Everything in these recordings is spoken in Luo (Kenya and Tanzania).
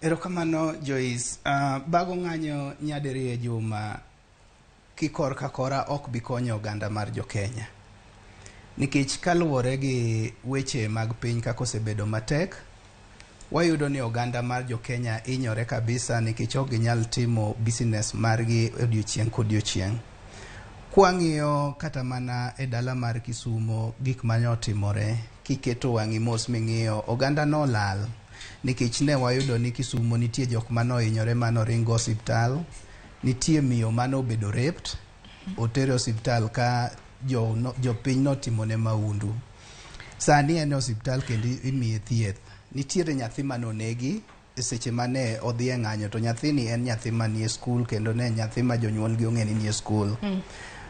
Erokamano, Joyce. Bago ng'anyo nyadiriyo e juma kikorka kora ok bi konyo oganda mar jo Kenya. Nikech kaluwore gi weche mag piny kaka osebedo matek, wayudo ni oganda mar jo Kenya hinyore kabisa nikech ok ginyal timo business margi odiochieng' kodiochieng'. Kwang'iyo kata mana e dala mar Kisumo, gik mane otimore, kiketo wang'i mos ming'iyo, oganda nolal nikech ne wayudo ni Kisumo nitie jok manohinyore manoringo osiptal, nitie miyo manobedo raped, otere osiptal ka jo, no, jopiny notimone maundu. Sani en e osiptal kendo imiye thieth. Nitiere nyathi manonegi e seche mane odhi e ng'anyo, to nyathini en nyathi manie skul kendo ne en nyathi ma jonyuolgi ong'e ni nie skul.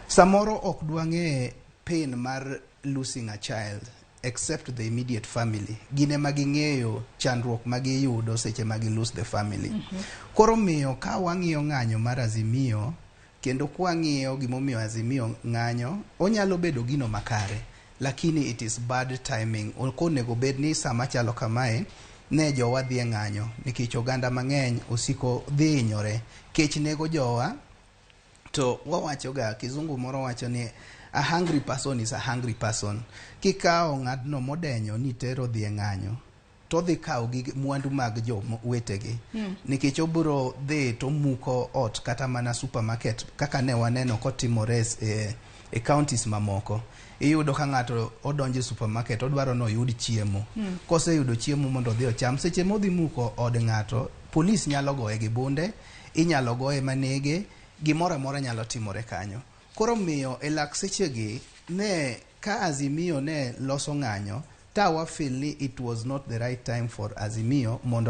Samoro ok dwang'e pain mar losing a child except the immediate family. Gin ema ging'eyo chandruok ma giyudo seche ma gi lose the family. Koro miyo ka wang'iyo ng'anyo mar Azimio kendo kwang'iyo gimomiyo Azimio ng'anyo, onyalo bedo gino makare, lakini it is bad timing. Ok onego bed ni sama chalo kamae ne jowa dhi e ng'anyo nikech oganda mang'eny osiko dhi hinyore. Kech nego jowa. To wawacho ga kizungu moro wacho ni a hungry person is a hungry person. Kikawo ng'atno modenyo ni tero dhi e ng'anyo, to odhi kawo gig mwandu mag jo wetegi nikech obiro dhi tomuko ot kata mana supermarket kaka ne waneno kotimore e counties mamoko. Iyudo ka ng'ato odonjo e supermarket, odwaro ni oyud chiemo. Koseyudo chiemo mondo odhi ocham, seche modhi muko od ng'ato, polis nyalo goye gi bunde, inyalo goye manege, gimoro amora nyalo timore kanyo. Koro miyo e lak sechegi ne ka Azimio ne loso ng'anyo, ta wa feel ni it was not the right time for Azimio mondo